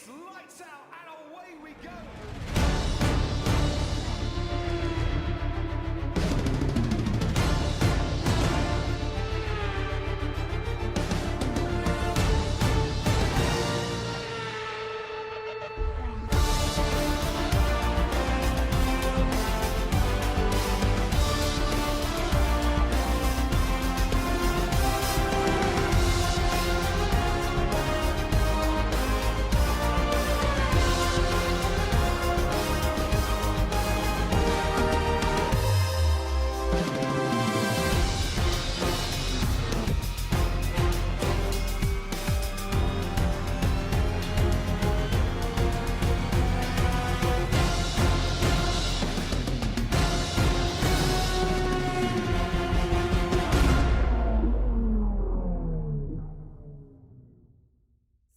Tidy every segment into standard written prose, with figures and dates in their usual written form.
It's lights out and away we go.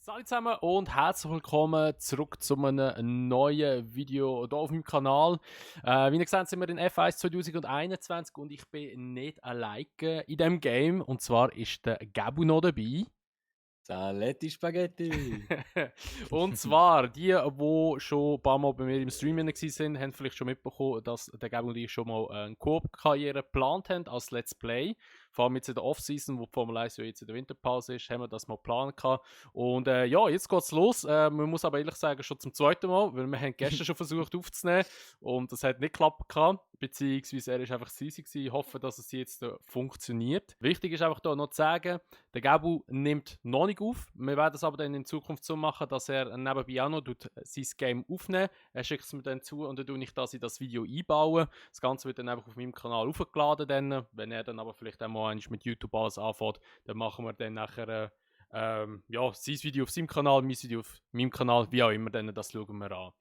Hallo zusammen und herzlich willkommen zurück zu einem neuen Video hier auf meinem Kanal. Wie ihr seht, sind wir in F1 2021 und ich bin nicht alleine in diesem Game. Und zwar ist der Gabu noch dabei. Saletti Spaghetti! Und zwar, die schon ein paar Mal bei mir im Stream waren, haben vielleicht schon mitbekommen, dass der Gabu und ich schon mal eine Koop-Karriere geplant haben als Let's Play. Vor allem jetzt in der Off-Season, wo die Formel 1 ja jetzt in der Winterpause ist, haben wir das mal geplant gehabt. Und ja, jetzt geht's los. Man muss aber ehrlich sagen, schon zum zweiten Mal, weil wir haben gestern schon versucht aufzunehmen und das hat nicht geklappt gehabt. Beziehungsweise er ist einfach easy gewesen. Ich hoffe, dass es jetzt funktioniert. Wichtig ist einfach hier noch zu sagen, der Gabu nimmt noch nicht auf. Wir werden es aber dann in Zukunft so machen, dass er nebenbei auch noch sein Game aufnehmen. Er schickt es mir dann zu und dann tue ich das in das Video einbauen. Das Ganze wird dann einfach auf meinem Kanal aufgeladen. Dann. Wenn er dann aber vielleicht einmal mit YouTube alles anfängt, dann machen wir dann nachher ja, sein Video auf seinem Kanal, mein Video auf meinem Kanal, wie auch immer, dann, das schauen wir an.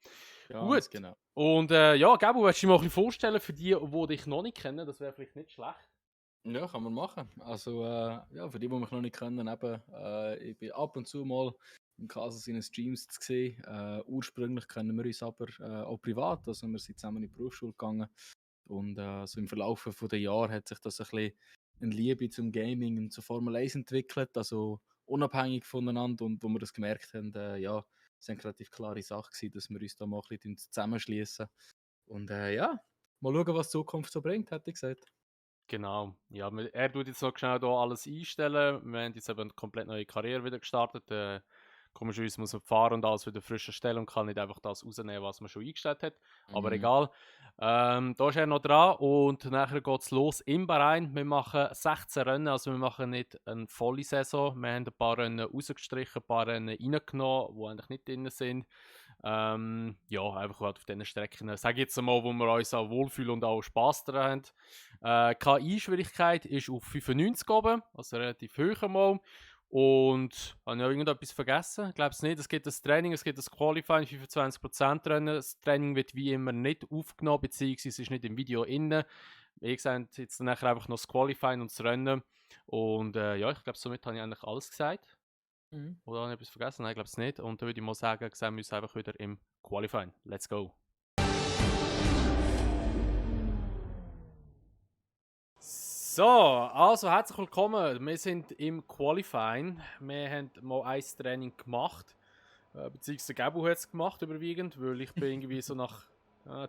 Ja, gut, genau. Und ja, Gabu, willst du dich mal ein bisschen vorstellen für die dich noch nicht kennen? Das wäre vielleicht nicht schlecht. Ja, kann man machen. Also, ja, für die mich noch nicht kennen, ich bin ab und zu mal im Kasus in den Streams zu sehen. Ursprünglich kennen wir uns aber auch privat, also wir sind zusammen in die Berufsschule gegangen. Und so im Verlauf der Jahre hat sich das ein bisschen eine Liebe zum Gaming und zur Formel 1 entwickelt, also unabhängig voneinander. Und wo wir das gemerkt haben, ja, es eine relativ klare Sache gewesen, dass wir uns da mal ein bisschen zusammenschließen. Und ja, mal schauen, was die Zukunft so bringt, hätte ich gesagt. Genau. Ja, er tut jetzt noch schnell hier alles einstellen. Wir haben jetzt eben eine komplett neue Karriere wieder gestartet. Komischerweise muss man fahren und alles wieder frisch erstellen und kann nicht einfach das rausnehmen, was man schon eingestellt hat. Aber egal. Da ist er noch dran und nachher geht es los in Bahrain. Wir machen 16 Rennen, also wir machen nicht eine volle Saison. Wir haben ein paar Rennen rausgestrichen, ein paar Rennen reingenommen, die eigentlich nicht drin sind. Ja, einfach halt auf diesen Strecken. Sag jetzt mal, wo wir uns auch wohlfühlen und auch Spass daran haben. KI-Schwierigkeit ist auf 95 oben, also relativ hoch mal. Und habe ich auch irgendetwas vergessen? Ich glaube es nicht. Es gibt das Training, es gibt das Qualifying, 25% Rennen. Das Training wird wie immer nicht aufgenommen, beziehungsweise ist nicht im Video innen. Wie gesagt, jetzt nachher einfach noch das Qualifying und das Rennen. Und ja, ich glaube, somit habe ich eigentlich alles gesagt. Oder habe ich etwas vergessen? Nein, ich glaube es nicht. Und dann würde ich mal sagen, sehen wir uns einfach wieder im Qualifying. Let's go! So, also herzlich willkommen. Wir sind im Qualifying. Wir haben mal ein Training gemacht. Beziehungsweise Gabu hat es gemacht, überwiegend, weil ich bin irgendwie so nach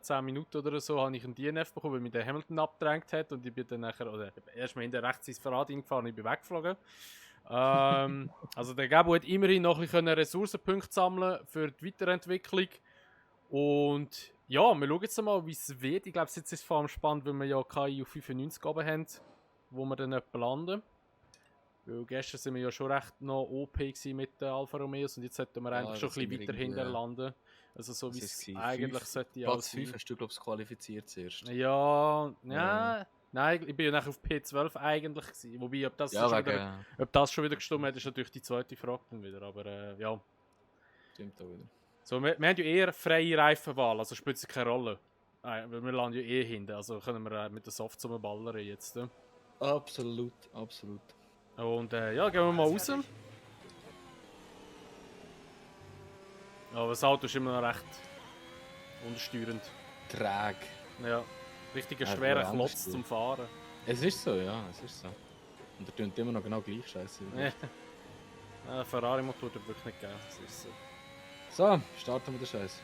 10 Minuten oder so habe ich einen DNF bekommen, weil mich der Hamilton abgedrängt hat und ich bin dann nachher, oder erst mal hinter rechts ins Verrad hingefahren und ich bin weggeflogen. Also der Gabu hat immerhin noch ein bisschen Ressourcenpunkte sammeln für die Weiterentwicklung. Und ja, wir schauen jetzt mal, wie es wird. Ich glaube, jetzt ist es vor allem spannend, weil wir ja KI auf 95 oben haben, wo wir dann nicht landen. Weil gestern sind wir ja schon recht noch OP mit den Alfa Romeos und jetzt sollten wir eigentlich schon ein bisschen weiter hinten landen. Also so wie es eigentlich sollte ja Platz 5 hast du, glaube ich, qualifiziert zuerst. Ja, nein, ich bin ja nachher auf P12 eigentlich gewesen. Wobei, ob das schon wieder gestimmt hat, ist natürlich die zweite Frage dann wieder. Aber ja. Stimmt auch wieder. So, wir haben ja eher freie Reifenwahl, also spielt es keine Rolle. Weil wir landen ja hinten, also können wir mit der Soft ballern jetzt. Absolut, absolut. Und ja, gehen wir mal raus. Aber das Auto ist immer noch recht unsteuernd. Träge. Ja, richtig schwerer Klotz zum Fahren. Es ist so, ja, es ist so. Und er tönt immer noch genau gleich scheiße. Ja. Ferrari-Motor tut wirklich nicht geil, das ist so. So, starten wir den Scheiß.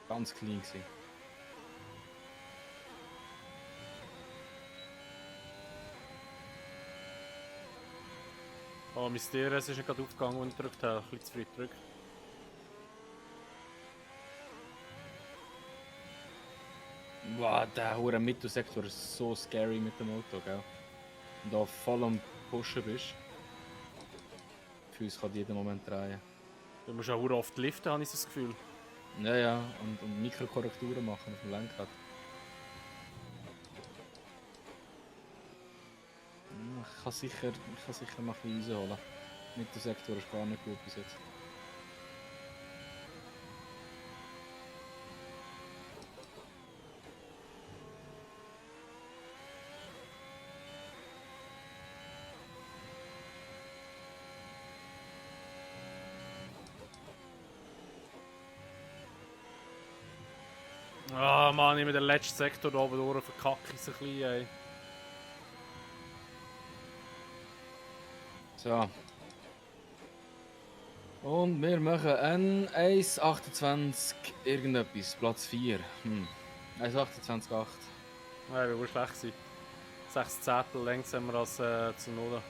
Ganz clean gewesen. Oh, Mysterious ist nicht gerade aufgegangen, als ich gedrückt habe. Ein bisschen zu früh gedrückt. Wow, der hure Mittelsektor ist so scary mit dem Auto, gell? Wenn du da voll am Pushen bist. Für uns kann jeden Moment drehen. Du musst auch verdammt oft liften, habe ich so das Gefühl. Ja, ja, und Mikrokorrekturen machen auf dem Lenkrad. Ich kann sicher noch ein bisschen rausholen. Mittelsektor ist gar nicht gut bis jetzt. Ah, Mann, ich mit dem letzten Sektor da oben durch verkacke ich es ein bisschen, ey. So. Und wir machen N1,28 irgendetwas, Platz 4. 1,28,8. Ja, wie war schlecht gewesen. 6 Zettel längst haben wir als zu Null.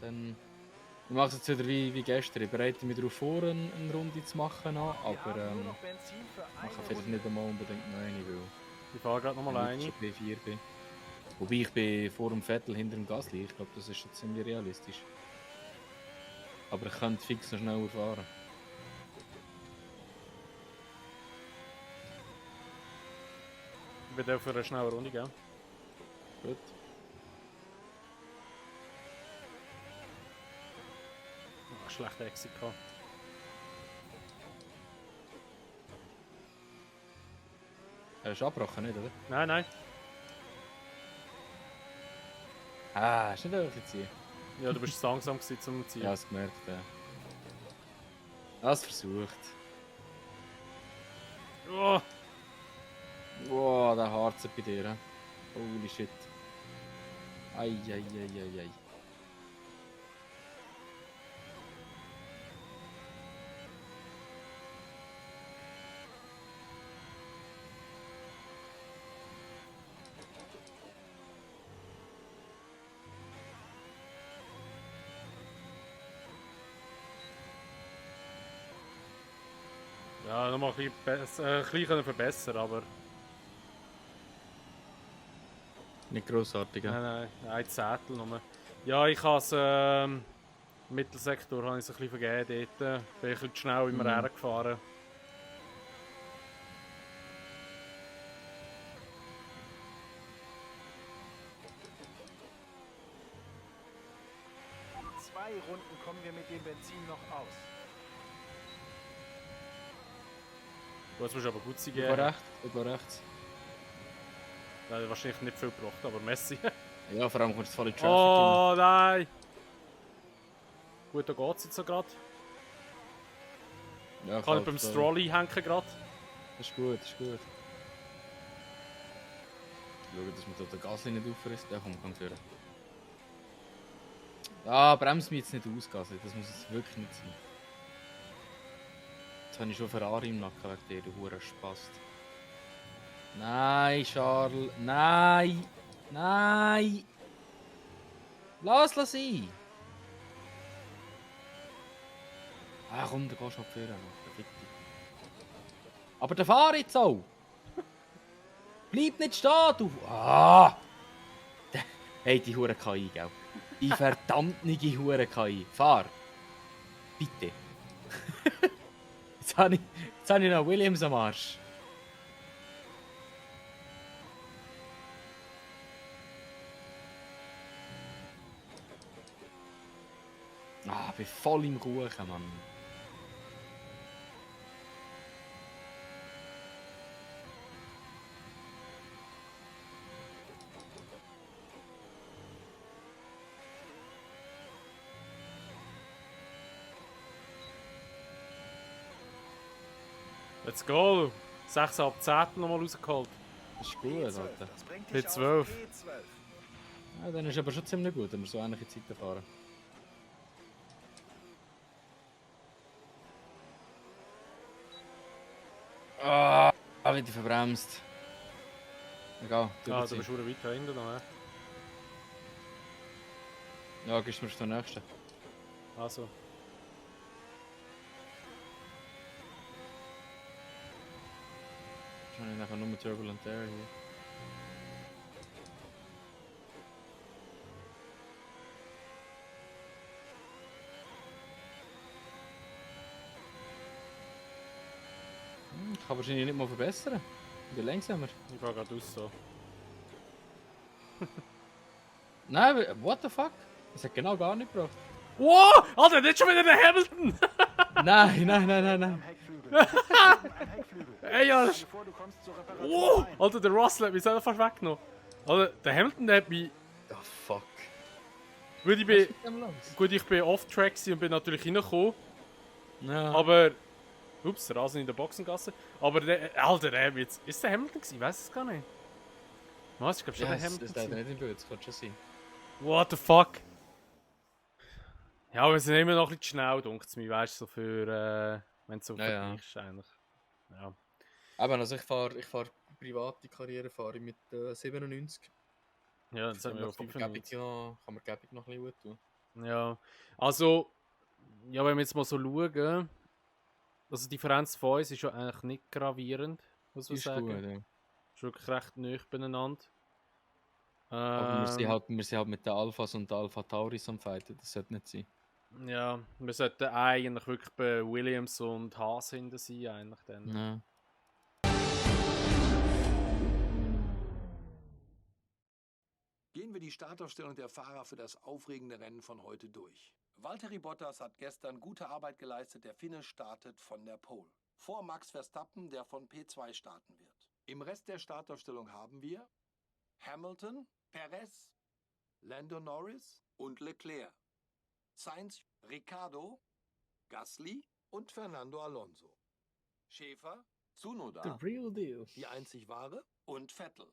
Dann ich mache es jetzt wieder wie gestern. Ich bereite mich darauf vor, eine Runde zu machen, noch, aber mache vielleicht nicht einmal unbedingt noch eine, weil Ich fahre gerade nochmal ich rein. schon P4 bin. Wobei ich bin vor dem Vettel hinter dem Gasly. Ich glaube, das ist schon ziemlich realistisch. Aber ich könnte fix noch schneller fahren. Ich bin auch für eine schnelle Runde, gell? Gut. Ach, schlechter Exit gehabt. Hast du abgebrochen, nicht, oder? Nein, nein. Ah, ist nicht einfach ziehen. Ja, du bist zu langsam gewesen zum Ziel. Ja, hast gemerkt, ja. Hast versucht. Oh, Wow, der Harzer bei dir, hä? Holy shit. Ei. ja, nochmal ein bisschen, ein bisschen können verbessern, aber... Nicht grossartig, ja. Nein, ein Zettel nur. Ja, ich habe es Mittelsektor habe ich es ein bisschen vergeben dort. Bin ich ein bisschen zu schnell immer hergefahren. Zwei Runden kommen wir mit dem Benzin noch aus. Du hast aber gut sein Über rechts. Nein, wahrscheinlich nicht viel gebraucht, aber Messi. Ja, vor allem kommst du voll in die Traffic Oh nein! Gut, da geht es jetzt so gerade. rein. Ja, Kann ich beim Stroll einhängen gerade. Das ist gut. Schau, dass man da den Gasly nicht auffrisst. Ja, komm, kann führen. Ah, bremst mich jetzt nicht aus, Gasly. Das muss jetzt wirklich nicht sein. Jetzt habe ich schon Ferrari im Nacken wegen dir, du Huren Spast. Nein, Charles. Nein! Lass ihn! Ah komm, der gehst schon führen. Fick dich. Aber der fahr jetzt auch! Bleib nicht stehen, du! Ah! Hey, die Hure KI, gell? Die verdammte Hure KI. Fahr! Bitte! jetzt habe ich noch Williams am Arsch. Ah, ich bin voll im Kuchen, Mann. Let's go! 6,5 Zehntel nochmal rausgeholt. Das ist gut, P12, Alter. das bringt P12. dich auf P12. Ja, dann ist aber schon ziemlich gut, wenn wir so ähnliche Zeiten fahren. Ah, wieder verbremst. Egal, Ah, du bist schon weit da hinten noch, Ja, gibst du mir den nächsten. Also. Wahrscheinlich nachher nur Turbulent Air hier. Ich kann wahrscheinlich nicht mal verbessern. Wie langsamer. Ich fahre gerade aus so. Nein, what the fuck? Das hat genau gar nicht gebracht. Wow! Alter, nicht schon wieder der Hamilton! Nein. Am Heckflügel. Ein Heckflügel. Ey, ja, Stell das dir vor, du kommst zur Reparatur wow! rein. Alter, der Russell hat mich selber fast weggenommen. Alter, der Hamilton, der hat mich... Oh fuck. Weil ich bin... Gut, ich bin off-track gewesen und bin natürlich reingekommen. Ja. Aber... Ups, der Rasen in der Boxengasse. Aber der... Alter, der hat mich jetzt... Ist der Hamilton gewesen? Ich weiß es gar nicht. Was? Ich glaube schon Ja, der das Hamilton ist gewesen. nicht im Bild, das kann schon sein. What the fuck? Ja, wir sind immer noch ein bisschen schnell, denkt es mir, weißt du, so für, wenn du so Ja, ja. vergleichst, eigentlich. Ja. Aber also ich fahre private Karriere fahre ich mit 97. Ja, das haben wir auf Kann 95. man Gabig noch ein bisschen gut tun. Ja, also, ja, wenn wir jetzt mal so schauen, also die Differenz von uns ist ja eigentlich nicht gravierend, muss man Ist sagen. gut, ja. Ist wirklich recht nah beieinander. Aber wir sind halt mit den Alphas und den Alpha Tauris am Fighten, das sollte nicht sein. Ja, wir sollten eigentlich wirklich bei Williams und Haas hinten sein, eigentlich dann. Ja. Gehen wir die Startaufstellung der Fahrer für das aufregende Rennen von heute durch. Valtteri Bottas hat gestern gute Arbeit geleistet. Der Finne startet von der Pole. Vor Max Verstappen, der von P2 starten wird. Im Rest der Startaufstellung haben wir Hamilton, Perez, Lando Norris und Leclerc. Sainz, Ricciardo, Gasly und Fernando Alonso. Schäfer, Tsunoda, real deal. die einzig wahre, und Vettel.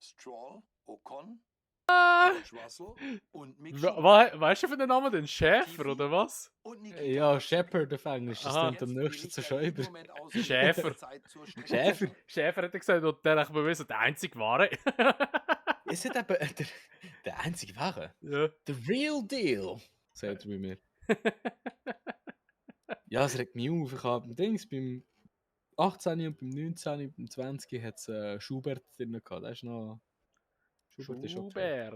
Stroll, Ocon, George Russell und Mick Schumacher. Weißt du für den Namen denn? Schäfer oder was? Und Nikita Ja, Mazepin. Shepard auf Englisch, das Aha. klingt am Jetzt nächsten will zu ich ja jeden Schäuber. Moment ausnutzen, Schäfer. die Zeit zur Strecke Schäfer. zu fahren. Schäfer hat gesagt, und der ich wissen, der einzige wahre. Ist nicht eben der einzige Wahre? Ja. The real deal, sagt er bei mir. Ja, es regt mich auf. Ich habe beim 18 und beim 19 und beim 20 hat es Schubert drin gehabt. Das ist noch... Schubert ist okay.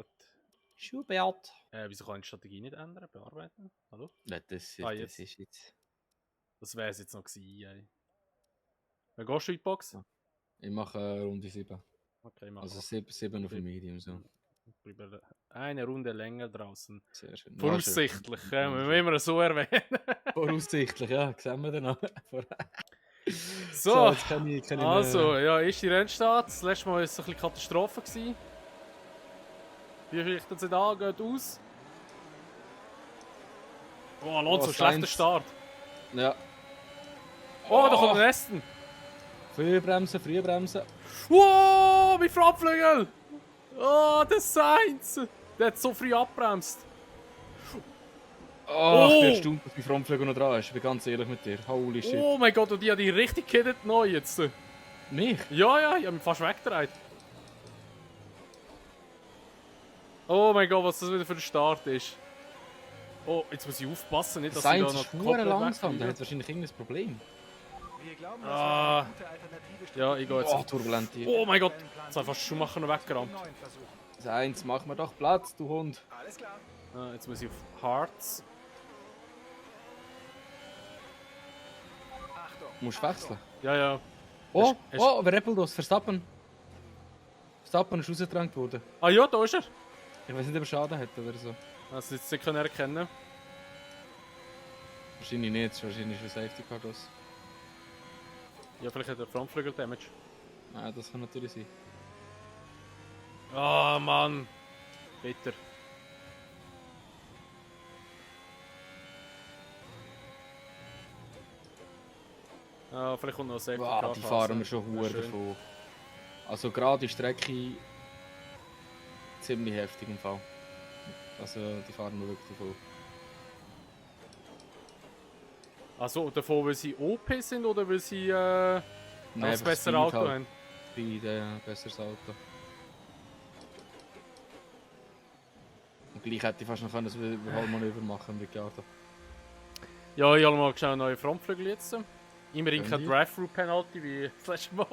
Schubert. Schubert. Wieso kann ich die Strategie nicht ändern? Bearbeiten? Hallo? Ja, das jetzt. ist jetzt... Das wäre es jetzt noch gewesen, ey. Wer gehst du in die Box? Ja. Ich mache Runde 7. Okay, mach Also mal. 7 auf dem Medium. So. Bleiben eine Runde länger draußen. Sehr schön. Voraussichtlich, Ja, müssen wir immer so erwähnen. Voraussichtlich, ja. Sehen wir dann noch. So, jetzt kann ich also, ja, erste Rennstart. Das letzte Mal war es ein bisschen Katastrophe gewesen. Wie richtet sie da? Geht aus. Oh, Alonso, schlechter Sainz. Start. Ja. Oh, da kommt der Westen. Früh bremsen. Wow, mein Frontflügel! Oh, der Sainz! Der hat so früh abbremst. Oh, Oh. ich bin erstaunt, dass mein Frontflügel noch dran ist. Ich bin ganz ehrlich mit dir. Holy shit. Oh mein Gott, und die hat die richtig gehittet neu jetzt. Mich? Ja, ich hab mich fast weggedreht. Oh mein Gott, was das wieder für ein Start ist. Oh, jetzt muss ich aufpassen, nicht, dass ich da Sainz noch ist verdammt komplett langsam. wegfliege. Der hat wahrscheinlich irgendein Problem. Wir glauben, dass Ah. wir eine gute alternative Ja, ich gehe jetzt. Oh, turbulent hier. Oh mein Gott, jetzt hat fast Schumacher noch weggerammt. Sainz, mach mir doch Platz, du Hund. Alles klar. Jetzt muss ich auf Hearts. Achtung. Du musst wechseln. Ja. Oh, Hast- oh, wer rappelt das? Verstappen. Verstappen ist rausgedrängt worden. Ah ja, da ist er. Ich weiß nicht, ob er Schaden hat oder so. Also jetzt nicht erkennen. Wahrscheinlich nicht, wahrscheinlich ist er Safety Car Goss. Ja, vielleicht hat er Frontflügel Damage. Ah, das kann natürlich sein. Ah, Mann. Bitter. Vielleicht kommt noch ein Safety Wow, Car. die fahren wir schon Wär hure schön. davon. Also gerade die Strecke ziemlich heftig im Fall. Also die fahren wir wirklich davon. Also davon, weil sie OP sind oder weil sie Nein, ein einfach besseres Speed Auto halt. haben? Speed, ja, besseres Auto. Und gleich hätte ich fast noch ein Überholmanöver machen können, Ricciardo. Ja, ich habe mal schnell einen neuen Frontflügel jetzt. Immerhin Können kein die? Drive-Through-Penalty wie das letzte Mal.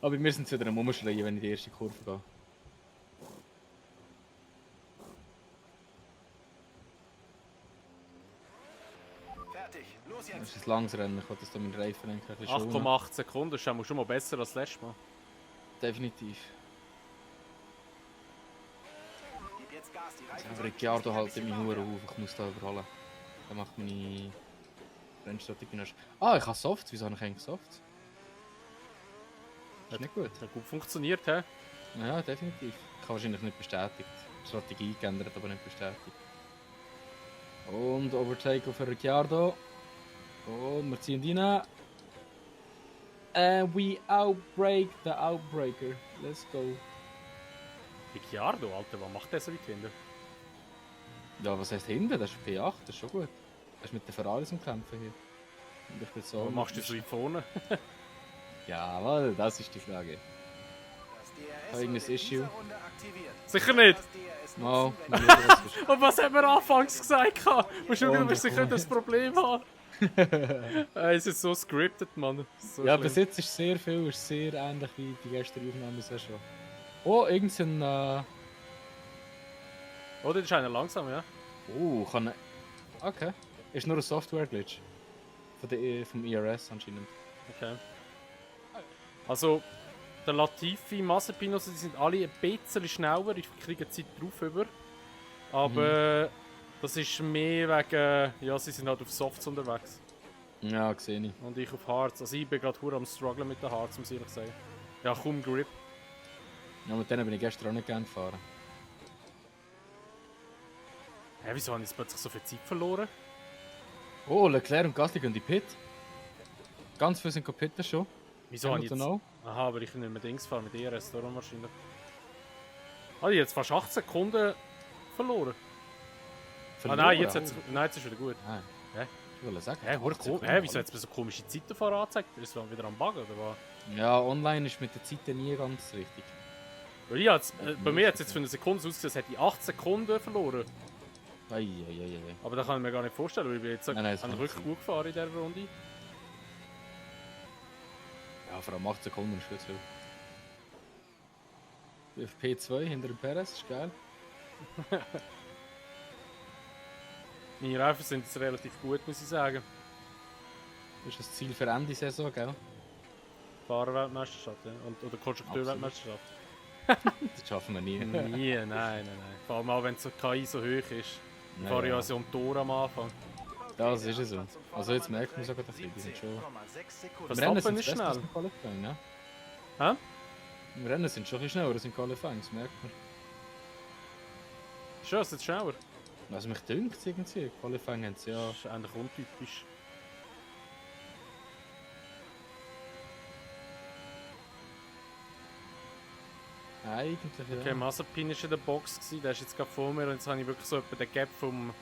Aber bei mir sind sie wieder am Umschreien, wenn ich in die erste Kurve gehe. Fertig. Los Das jetzt. ist ein langes Rennen, ich wollte das da mit den Reifen ein bisschen schonen. 8,8 Sekunden, das ist schon mal besser als das letzte Mal. Definitiv. Gib jetzt Gas. Die Reifen Aber sollten Ricciardo schließlich ein hält bisschen mich warm hure werden. auf, ich muss da überholen. Der macht meine Rennstrategie noch. Ah, ich habe Softs, wieso habe ich eigentlich Softs? Das ist nicht gut. Hat gut funktioniert, hä? Ja, definitiv. Ich habe wahrscheinlich nicht bestätigt. Die Strategie geändert, aber nicht bestätigt. Und Overtake auf Ricciardo. Und wir ziehen rein. And we outbreak the Outbreaker. Let's go. Ricciardo, Alter, was macht der so weit hinten? Ja, was heißt hinten? Das ist P8, das ist schon gut. Das ist mit den Ferraris am Kämpfen hier. Und ich bin so. Was machst du so weit vorne? Jawohl, das ist die Frage. Das DRS Habe irgendein wird in Issue? dieser Runde aktiviert. Sicher nicht. Das DRS Mal, nutzen, mal wenn schauen, was es ist. Und was haben wir anfangs gesagt? Musst du schauen, Und ob sie ich- das Problem haben. Es ist so scripted, Mann. So Ja, schlimm. bis jetzt ist sehr viel, ist sehr ähnlich wie die gestrige Aufnahme schon. Oh, irgendein. Oder das ist einer langsam, ja? Kann. Okay. Ist nur ein Software-Glitch. Vom IRS anscheinend. Okay. Also, der Latifi, Mazepin, also die sind alle ein bisschen schneller, ich kriege Zeit drauf über. Aber das ist mehr wegen, ja, sie sind halt auf Softs unterwegs. Ja, gesehen ich. Und ich auf Hards. Also ich bin gerade hure am strugglen mit den Hards, muss ich ehrlich sagen. Ja, kaum Grip. Ja, mit denen bin ich gestern auch nicht gerne gefahren. Hä, wieso habe ich jetzt plötzlich so viel Zeit verloren? Oh, Leclerc und Gasly gehen in die Pit. Ganz viele sind Pitten schon. Wieso habe ich jetzt... Hamilton Aha, aber ich kann nicht mehr Dings fahren mit ERS, darum wahrscheinlich. Ah, ich habe jetzt fast 8 Sekunden verloren. auch. Nein, jetzt ist es wieder gut. Nein. Hä? Ich wollte sagen. Hä, 8 Sekunden, wieso hat es mir so komische Zeiten vorher angezeigt? Ist es wieder am Buggen, oder was? Ja, online ist mit der Zeit nie ganz richtig. Weil ich jetzt, bei mir hat es jetzt für eine Sekunde so ausgesehen, als hätte ich 8 Sekunden verloren. Eieieiei. Aber das kann ich mir gar nicht vorstellen, weil ich bin jetzt Nein, das an kann Rück nicht gut gefahren in dieser Runde. Ja, vor allem 8 Sekunden ist viel zu viel. Auf P2 hinter dem Perez, ist geil. Meine Reifen sind jetzt relativ gut, muss ich sagen. Das ist das Ziel für Ende Saison, gell? Fahrerweltmeisterschaft, ja. Oder Konstrukteurweltmeisterschaft. Das schaffen wir nie. Nie, nein. Vor allem auch wenn die KI so hoch ist. Ich fahre ja so um Tor am Anfang. Das ist es so. Also jetzt merkt man sogar, dass die sind schon... Was Im Rennen Verstappen sind ist sie besser als schnell. im Qualifying, ne? Hä? Im Rennen sind sie schon ein bisschen schneller als im Qualifying, das merkt man. Schon, es ist schneller. Also mich dünkt es irgendwie. Im Qualifying haben sie ja... Das ist eigentlich untypisch. Eigentlich Okay, ja. Mazepin war in der Box, gewesen, der ist jetzt gerade vor mir und jetzt habe ich wirklich so etwa den Gap vom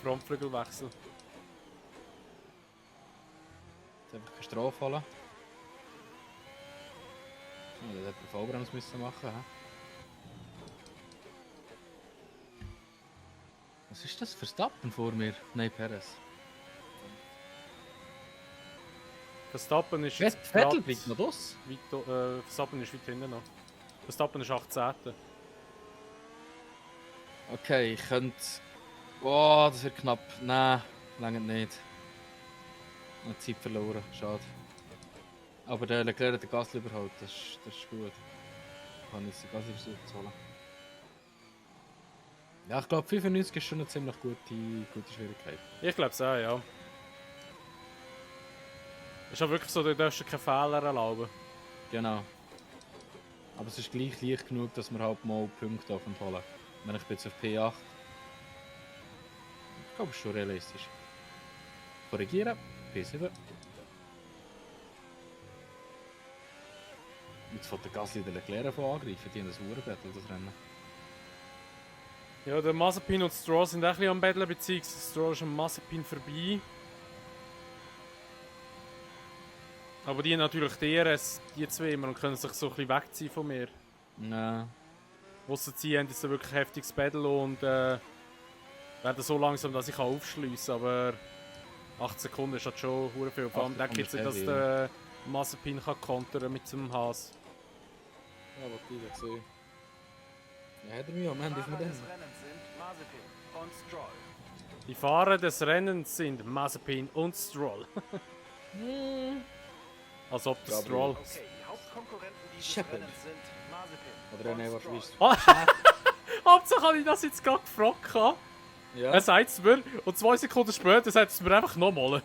Frontflügelwechsel. Jetzt einfach keine Strafe fallen. Ja, das hätte man Vollbremse müssen machen. He? Was ist das? Verstappen vor mir? Nein, Perez. Verstappen ist jetzt Vettel grad bringt noch das. Verstappen ist weit hinten noch. Verstappen ist 18. Okay, ich könnte... Oh, das wird knapp. Nein, lange nicht. Ich habe Zeit verloren, schade. Aber der Leclerc hat den Gasly überholt, das ist gut. Ich kann jetzt den Gasly versuchen zu holen. Ja, ich glaube 95 ist schon eine ziemlich gute Schwierigkeit. Ich glaube es auch, ja. Es ist auch wirklich so, du darfst dir keine Fehler erlauben. Genau. Aber es ist gleich leicht genug, dass wir halt mal Punkte holen. Wenn ich bin jetzt auf P8. Ich glaube, es ist schon realistisch. Korrigieren. P7. Jetzt von der Gasly der Leclerc von angreifen, die haben das Uhrenbattle, das Rennen. Ja, der Mazepin und Stroll sind auch ein bisschen am Battlen, beziehungsweise Stroll ist am Mazepin vorbei. Aber die haben natürlich DRS, die zwei immer, und können sich so ein bisschen wegziehen von mir. Nein. Ausser sie haben jetzt ein wirklich heftiges Battle und werden so langsam, dass ich aufschliessen kann. Aber 8 Sekunden ist halt schon verdammt viel. Vor allem denke ich jetzt, dass der Mazepin kann kontern mit dem Haas. Ja, was ich da gesehen. Ja, hat er mich am Ende von Fahrer dem. des Rennens sind Mazepin und Stroll. Die Fahrer des Rennens sind Mazepin und Stroll. Als ob der Gabriel. Stroll. Okay, die Hauptkonkurrenten dieses Shepard. Rennens sind Mazepin Oder René, und was Stroll. weißt Oh, Hauptsache habe ich das jetzt gerade gefragt. du? Ja. Er sagt es mir und 2 Sekunden später sagt es mir einfach nochmal.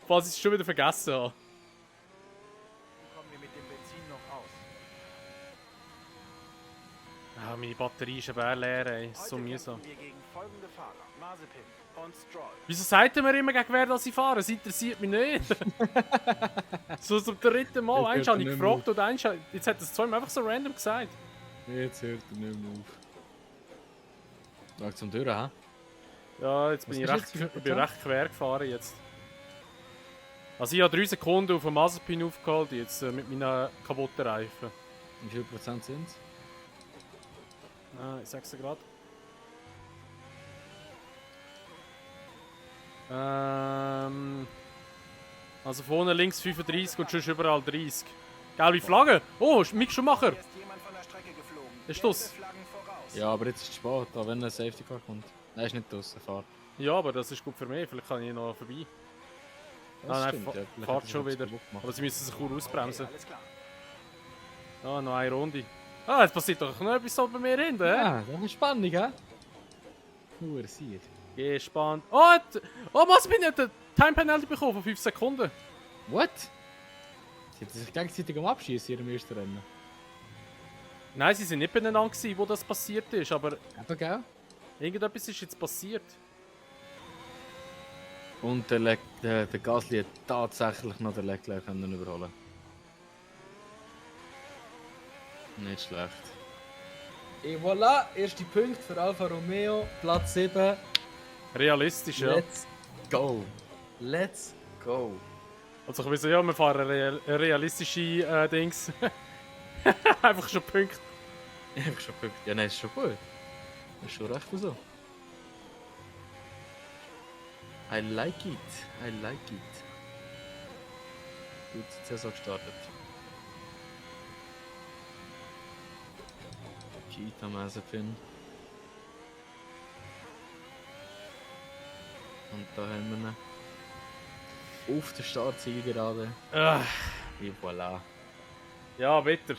Falls ich es schon wieder vergessen habe. Kommen wir mit dem Benzin noch aus. Ah, meine Batterie ist aber leer, ey. So Heute mühsam. kämpfen wir gegen folgende Fahrer. Mazepin und Stroll. Wieso sagt er mir immer, gegen wer das ich fahre? Das interessiert mich nicht. So zum dritten Mal. Jetzt Eins hört habe ich er nicht mehr gefragt und eins jetzt hat er es zweimal einfach so random gesagt. Jetzt hört er nicht mehr auf. Lang zum Türen, hä? Ja, jetzt Was bin ich ist recht, jetzt? ich bin recht quer gefahren jetzt. Also ich habe 3 Sekunden auf dem Mazepin aufgeholt, jetzt mit meinen kaputten Reifen. Wie viel Prozent sind es? Ich sag's dir gerade. Also vorne links 35 und sonst überall 30. Gelbe Flagge! Oh, Mick Schumacher! Hier ist jemand von der Strecke geflogen. Ist Gelbe das? Flaggen voraus. Ja, aber jetzt ist es spät, da wenn ein Safety Car kommt. Nein, ist nicht draussen, fahrt. Ja, aber das ist gut für mich, vielleicht kann ich noch vorbei. Nein, Vielleicht fahrt hat er schon etwas wieder. kaputt gemacht. Aber sie müssen sich gut ausbremsen. Okay, alles klar. Ah, noch eine Runde. Ah, jetzt passiert doch noch etwas so bei mir hinten, hä? Ja, das ist Spannung, hä? Nur sieht. Gespannt. Oh, was bin ich? Der Time Penalty bekommen von 5 Sekunden. What? Sie haben sich gegenseitig am Abschießen in ihrem ersten Rennen. Nein, sie sind nicht beieinander gewesen, wo das passiert ist, aber Eben, gell? irgendetwas ist jetzt passiert. Und der Gasly hat tatsächlich noch den Leclerc können überholen. Nicht schlecht. Et voilà, erste Punkt für Alfa Romeo, Platz 7. Realistisch, ja. Let's go. Let's go. Also ich weiß ja, wir fahren realistische Dings. Einfach schon Punkte. Einfach schon Punkt. Ja, nein, ist schon gut. Ist schon recht so. I like it. I like it. Gut, die Saison gestartet. Kita Mazepin. Und da haben wir ihn. Auf der Startzielgerade. Et voilà. Ja, bitter.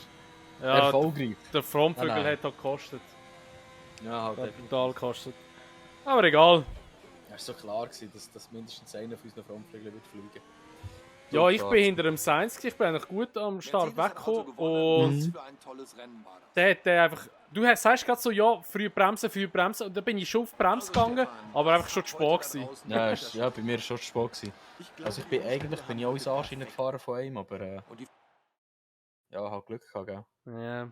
Ja, Erfolgreich. der Frontflügel Nein, nein. hat halt gekostet. Ja, halt Hat definitiv. total gekostet. Aber egal. Es war so klar, gewesen, dass mindestens einer von unseren Frontflügeln wird fliegen. Ja, ich bin hinter dem Sainz, ich bin eigentlich gut am Start Mercedes hat Auto weggekommen gewonnen. und Was für ein tolles Rennen war das. der hat einfach... Du sagst gerade so, ja, früh bremsen und dann bin ich schon auf die Bremse gegangen, aber einfach schon zu spät gewesen. Ja, ja, bei mir war schon zu spät gewesen. Also eigentlich bin ich auch ins Anschein gefahren von einem, aber Und die ja, halt Glück gehabt, gell? Ja.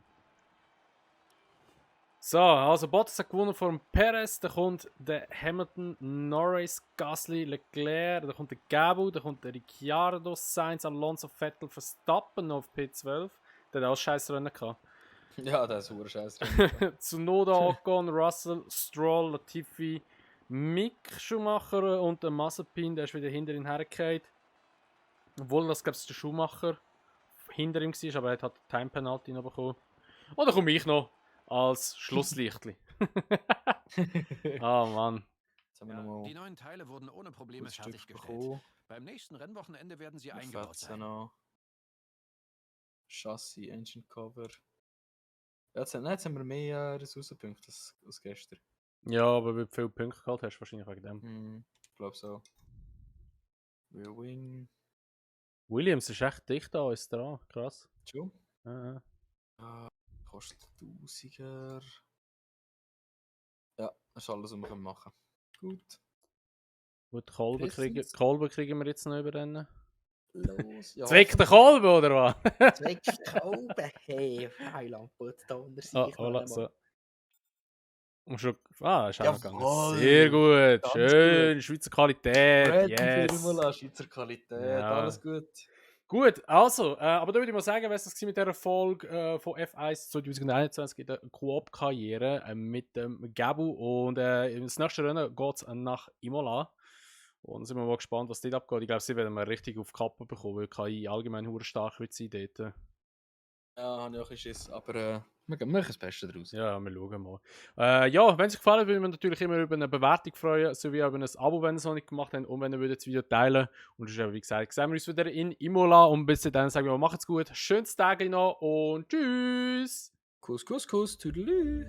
So, also Bottas hat gewonnen vor dem Perez, dann kommt der Hamilton, Norris, Gasly, Leclerc, dann kommt der Gabel, dann kommt der Ricciardo, Sainz, Alonso, Vettel, Verstappen noch auf P12. Der hat auch scheiß Rennen gehabt. Ja, das ist ein scheiß. Tsunoda, Ocon, Russell, Stroll, Latifi, Mick Schumacher und der Mazepin, der ist wieder hinter ihn hergefallen. Obwohl das, glaube ich, der Schumacher hinter ihm war, aber er hat halt Time Penalty noch bekommen. Und dann komme ich noch als Schlusslichtli. Ah, Mann. Jetzt haben wir Ja, nochmal die neuen Teile wurden ohne Probleme ein Stück fertiggestellt. bekommen. Beim nächsten Rennwochenende werden sie eingebaut 14 sein. noch. Chassis, Engine Cover. Ja, jetzt haben wir mehr Ressourcenpunkte als gestern. Ja, aber wie viele Punkte gehabt hast du wahrscheinlich wegen dem. Ich glaube so. Rear Wing. Williams ist echt dicht an uns dran, krass. Schon? Ja. Kostet 1000er. Ja, das ist alles, was wir machen können. Gut. Gut, Kolben Pistons. kriegen wir jetzt noch überrennen. Los. Ja, Zwickt der Kolben, oder was? Zweckt Kolben. Hey, Heiland, Putzdonner, Oh, ich voilà, noch so. Und schon, ist auch noch gegangen. Jawohl, Sehr gut, ganz schön, Schweizer Qualität, Red yes. Firmula, Schweizer Qualität, Ja. alles gut. Gut, also, aber da würde ich mal sagen, was das mit dieser Folge von F1 2021 in der Koop-Karriere mit dem Gabu und das nächste Rennen geht es nach Imola. Und sind wir mal gespannt, was dort abgeht. Ich glaube, sie werden mal richtig auf die Kappe bekommen, weil KI allgemein hure stark wird sein dort. Ja, habe ich auch ein Schiss, aber wir machen das Beste daraus. Ja, wir schauen mal. Ja, wenn es euch gefallen hat, würden wir natürlich immer über eine Bewertung freuen, sowie auch über ein Abo, wenn ihr es noch nicht gemacht habt und wenn ihr das Video teilen. Und das ist, wie gesagt, sehen wir uns wieder in Imola und bis dann sagen wir mal, macht's gut, schönes Tag noch und tschüss! Kuss, Tüdelü.